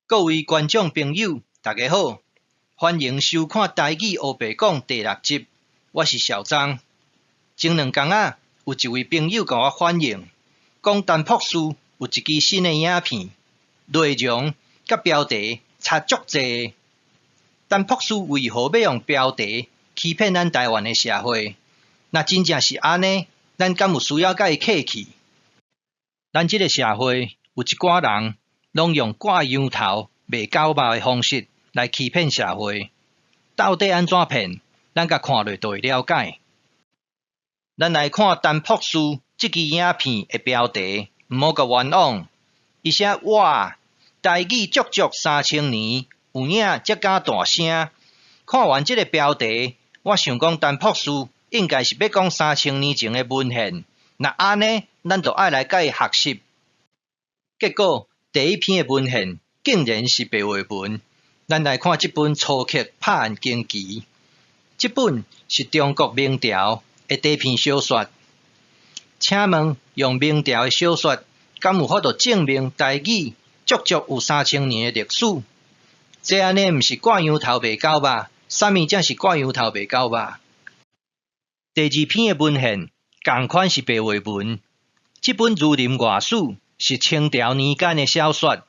各位觀眾朋友，大家好，歡迎收看《台語烏白講》第六集，我是小張。前兩工仔，有一位朋友共我反映，講陳博士有一支新的影片，內容佮標題差足濟。陳博士為何欲用標題欺騙咱台灣的社會？若真正是按呢，咱敢有需要佮伊客氣？咱這个社會有一寡人，攏用掛羊頭賣狗肉的方式來欺騙社會。到底按怎騙？咱共看落就會了解。咱來看陳博士這支影片的標題，毋好共冤枉。伊寫哇，台語足足3000年，有影才敢大聲。看完這个標題，我想講陳博士應該是欲講三千年前的文獻。若按呢，咱就愛來共伊學習。結果第一篇的文獻竟然是白話文。咱來看這本《初刻拍案驚奇》，這本是中國明朝的短篇小說。請問用明朝的小說，敢有法度證明台語足足有三千年的歷史？這按呢毋是掛羊頭賣狗肉？啥物才是掛羊頭賣狗肉？第二篇的文獻仝款是白話文，這本《儒林外史》是清朝年間的小說。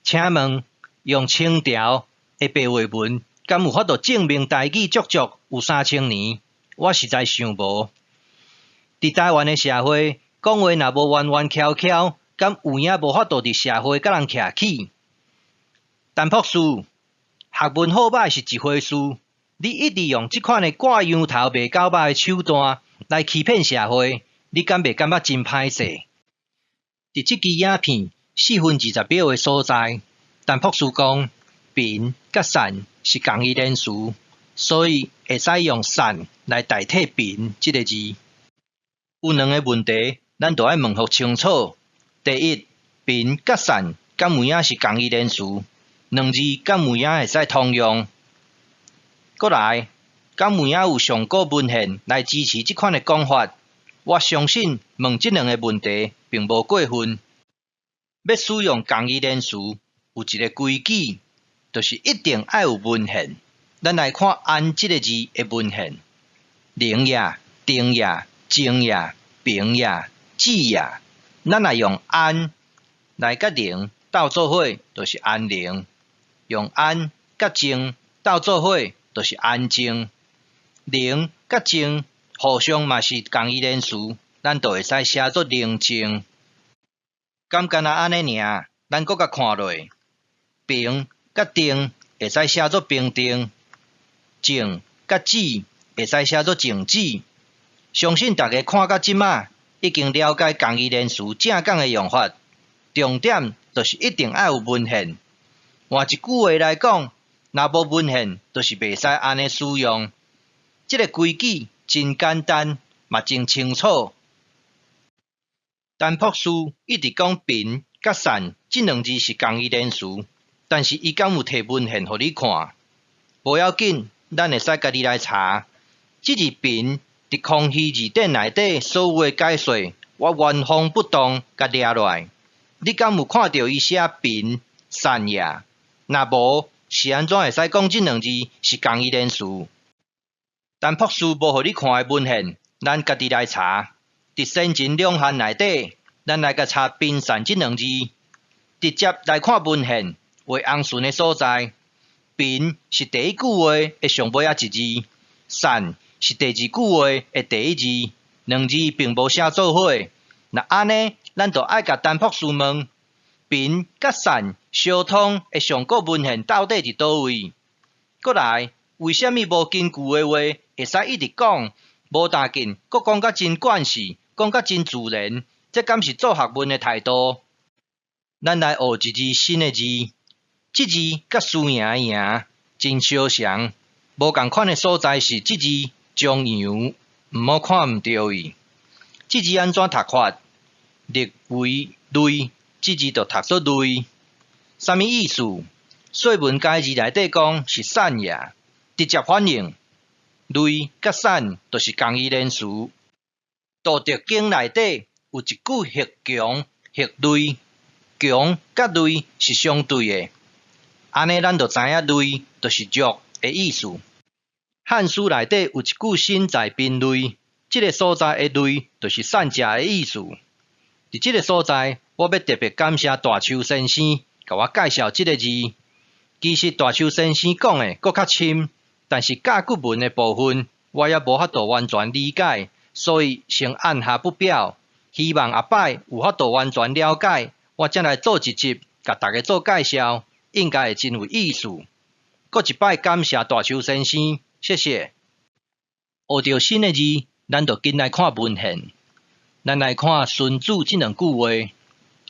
請問用清朝的白話文，敢有法度證明台語足足有三千年？我實在想無。佇台灣的社會，講話若無彎彎翹翹，敢有影無法度佇社會佮人徛起？陳博士，學問好䆀是一回事，你一直用這款的掛羊頭賣狗肉的手段來欺騙社會，你敢袂感覺真歹勢？佇這支影片4分20秒的所在，陳博士講貧佮散是仝義連詞，所以會使用散來代替貧這个字。有兩个問題，咱著愛問予清楚。第一，貧佮散敢有影是仝義連詞？兩字敢有影會使通用？閣來，敢有影有上古文獻來支持這款的講法？我相信問這兩个問題並無過分。欲使用仝義連詞，有一个規矩，就是一定愛有文獻。咱來看“安”這个字的文獻：寧也、定也、靜也、平也、止也。咱若用安來佮寧鬥做伙，就是安寧；用安佮靜鬥做伙，就是安靜。寧佮靜互相嘛是仝義連詞，咱就會使寫做寧靜。敢干焦按呢爾？咱閣共看落，平佮定會使寫做平定，靜佮止會使寫做靜止。相信大家看到這馬，已經了解仝義連詞正港的用法。重點就是一定愛有文獻。換一句話來講，若無文獻，就是袂使按呢使用。這个規矩真簡單，嘛真清楚。陳博士一直講貧佮散這兩字是仝義連詞，但是伊敢有提文獻予你看？無要緊，咱會使家己來查。這字貧佇康熙字典內底所有的解說，我原封不動共掠落來。你敢有看著伊寫貧散也？若無，是按怎會使講這兩字是仝義連詞？陳博士無予你看的文獻，咱家己來查。佇先秦兩漢內底，咱來共查貧散這兩字，直接來看文獻，畫紅線的所在，貧是第一句話的上尾仔一字，散是第二句話的第一字，兩字並無寫做伙。若按呢，咱就愛共陳博士問：貧佮散相通的上古文獻到底佇佗位？閣來，為啥物無根據的話會使一直講？無打緊，閣講甲真慣勢，講甲真自然，這敢是做學問的態度？咱來學一字新的字，這字佮輸贏的贏真相像，無仝款的所在是這字中陽，毋好看毋著伊。這字按怎讀法？立為類，這字就讀做類。啥物意思？說文解字內底講是散也，直接反應。類佮散就是仝義連詞。道德經內底有一句欲窮欲類，窮佮類是相對的，按呢咱就知影累就是弱的意思。漢書內底有一句身在貧累，這个所在的累就是散食的意思。佇這个所在，我欲特別感謝大樹先生，共我介紹這个字。其實大樹先生講的閣較深，但是甲骨文的部分，我猶無法度完全理解，所以先按下不表。希望後擺有法度完全了解，我才來做一集，共大家做介紹，應該會真有意思。閣一擺感謝大樹先生，謝謝。學著新的字，咱就緊來看文獻。咱來看《孫子》這兩句話：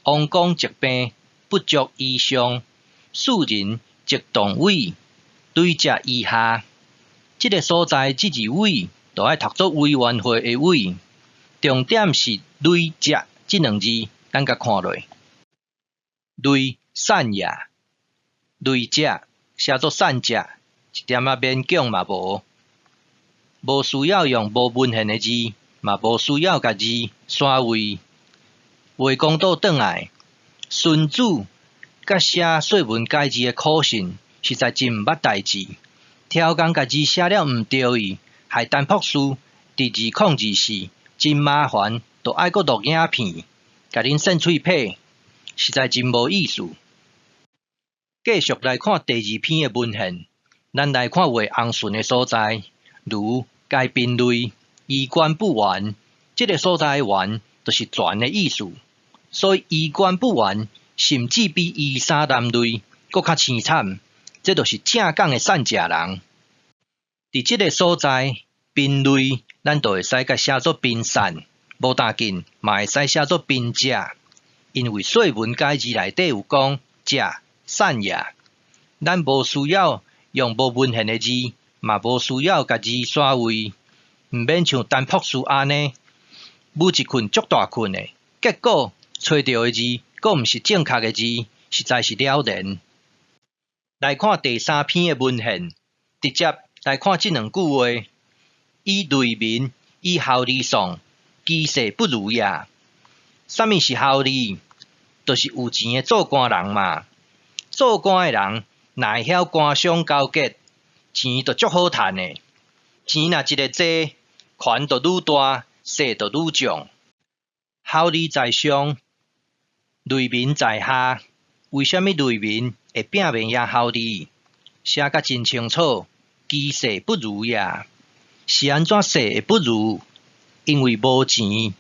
王公疾病，不著衣裳；庶人則動位，累者以下。這个所在，這字委，就愛讀做委員會的委。重點是累者這兩字，咱共看落。累散也，累者寫做散者，一點仔勉強嘛無。無需要用無文獻的字，嘛無需要共字徙位。話講倒轉來，孫子佮寫說文解字的苦信，實在真毋捌代誌。刁工共字寫了毋著去，害陳博士佇2024真麻煩，著愛閣錄影片，共恁搧喙䫌，實在真無意思。繼續來看第二篇的文獻，咱來看畫紅線的所在，如該貧累，衣冠不完，這个所在的完就是全的意思，所以衣冠不完，甚至比衣衫襤褸閣較凄慘，這就是正港的散食人。佇這个所在，貧累，咱就會使共寫做貧散，無要緊，嘛會使寫做貧者，因為說文解字內底有講者散也，咱無需要用無文獻的字，嘛無需要共字徙位，毋免像陳博士按呢，舞一困足大困的，結果揣著的字閣毋是正確的字，實在是了然。來看第三篇的文獻，直接來看這兩句話：以累民以郝兒喪，其勢不如也。啥物是郝兒？就是有錢的做官人嘛。做官的人若會曉官商勾結，錢就足好趁的。錢若一个濟，權就愈大，勢就愈壯。郝兒在上，累民在下。為啥物累民會拚袂贏郝兒？寫甲真清楚，其勢不如也。是按怎勢會不如？因為無錢。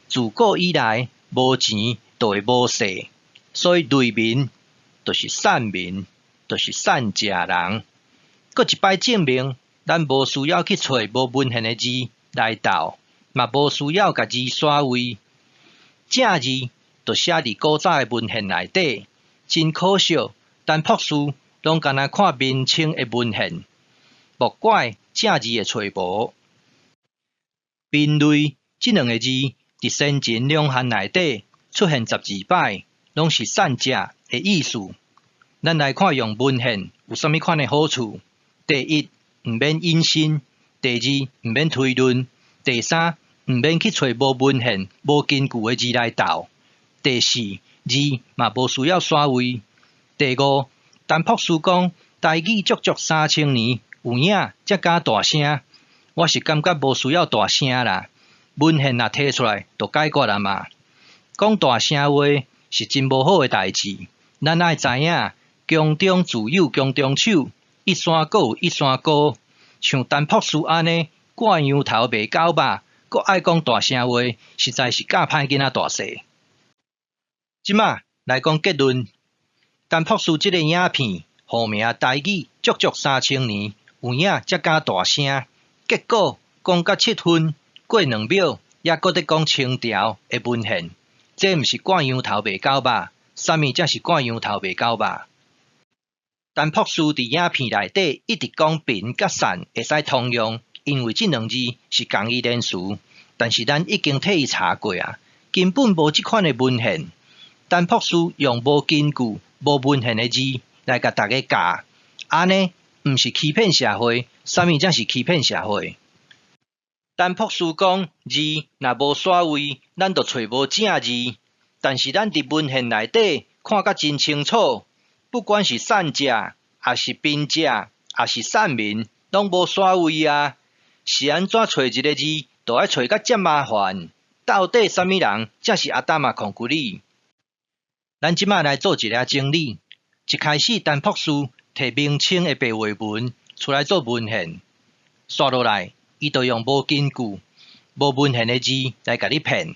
自古以來，無錢就會無勢，所以累民就是散民，就是散食人。閣一擺證明，咱無需要去揣無文獻的字來鬥，嘛無需要共字徙位。正字就寫佇古早的文獻內底。真可惜，陳博士攏干焦看明清的文獻，莫怪正字會揣無。貧累這兩个字佇先秦兩漢內底出現12擺，攏是散食的意思。咱來看用文獻有啥物款的好處？第一，毋免引申；第二，毋免推論；第三，毋免去揣無文獻、無根據的字來鬥；第四，字嘛無需要徙位。第五，陳博士講台語足足3000年，有影才敢大聲。我是感覺無需要大聲啦，文獻若提出來就解決了嘛。講大聲話是真無好的代誌。咱愛知影，宮中自有宮中手，一山閣有一山高。像陳博士按呢，掛羊頭賣狗肉，閣愛講大聲話，實在是教歹囡仔大細。這馬來講結論，陳博士這个影片，號名台語足足3000年，有影才敢大聲，結果講到7分過2秒，猶閣佇講清朝的文獻，這毋是掛羊頭賣狗肉，啥物才是掛羊頭賣狗肉？陳博士佇影片內底一直講貧佮散會使通用，因為這兩字是仝義連詞，但是咱已經替伊查過啊，根本無這款的文獻。陳博士用無根據、無文獻的字來共大家教，按呢毋是欺騙社會，啥物才是欺騙社會？陳博士講字若無徙位，咱就揣無正字。但是咱佇文獻內底看甲真清楚，不管是散者，抑是貧者，抑是散民，攏無徙位啊！是按怎揣一个字，都愛揣甲遮麻煩？到底啥物人才是阿達瑪孔古里？咱這擺來做一下整理。一開始，陳博士提明清的白話文出來做文獻，紲落來，伊就用無根據、無文獻的字來共你騙。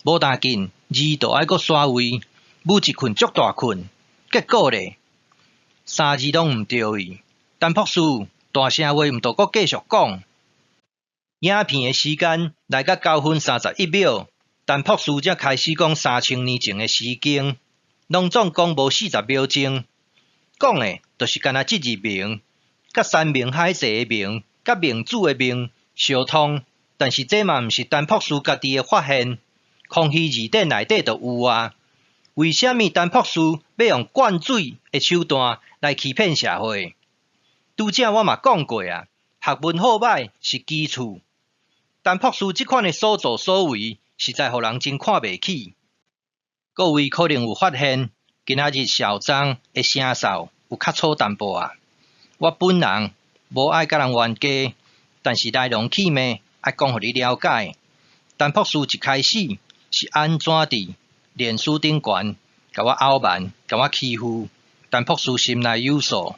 無打緊，字就愛閣徙位，母一困足大困，結果咧，三字攏毋對去。陳博士大聲話毋著閣繼續講。影片的時間來到9分31秒，陳博士才開始講3000年前的時間，攏總講無40秒鐘，講的就是干焦這字明，佮山盟海誓的盟，佮孟子的孟相通，但是這嘛毋是陳博士家己的發現，康熙字典內底就有啊。為啥物陳博士欲用灌水的手段來欺騙社會？拄才我嘛講過啊，學問好䆀是其次。陳博士這款的所作所為，實在予人真看袂起。各位可能有發現，今仔日小張的聲嗽有較粗淡薄仔。我本人無愛佮人冤家，但是來龍去脈愛講予你了解。陳博士一開始是按怎佇臉書頂懸，共我毆蠻，共我欺負。陳博士心內有數，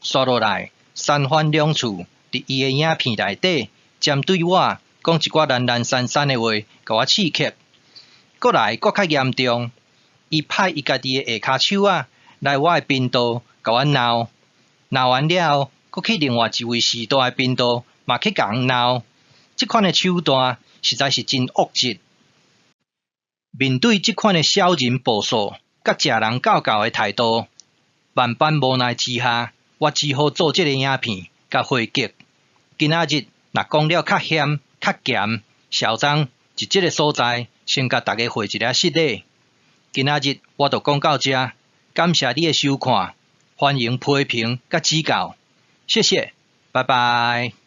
紲落來三番兩次佇伊的影片內底，針對我講一寡懶懶散散的話，共我刺激。閣來閣較嚴重，伊派伊家己的下跤手仔來我的頻道共我鬧，鬧完了後，閣去另外一位時代的頻道嘛去共人鬧。這款的手段實在是真惡質。面對這款的小人步數，佮食人教教的態度，萬般無奈之下，我只好做這个影片共回擊。今仔日若講了較險、較鹹，小張佇這个所在先共大家回一下失禮。今仔日我就講到這，感謝你的收看，歡迎批評佮指教，謝謝，拜拜。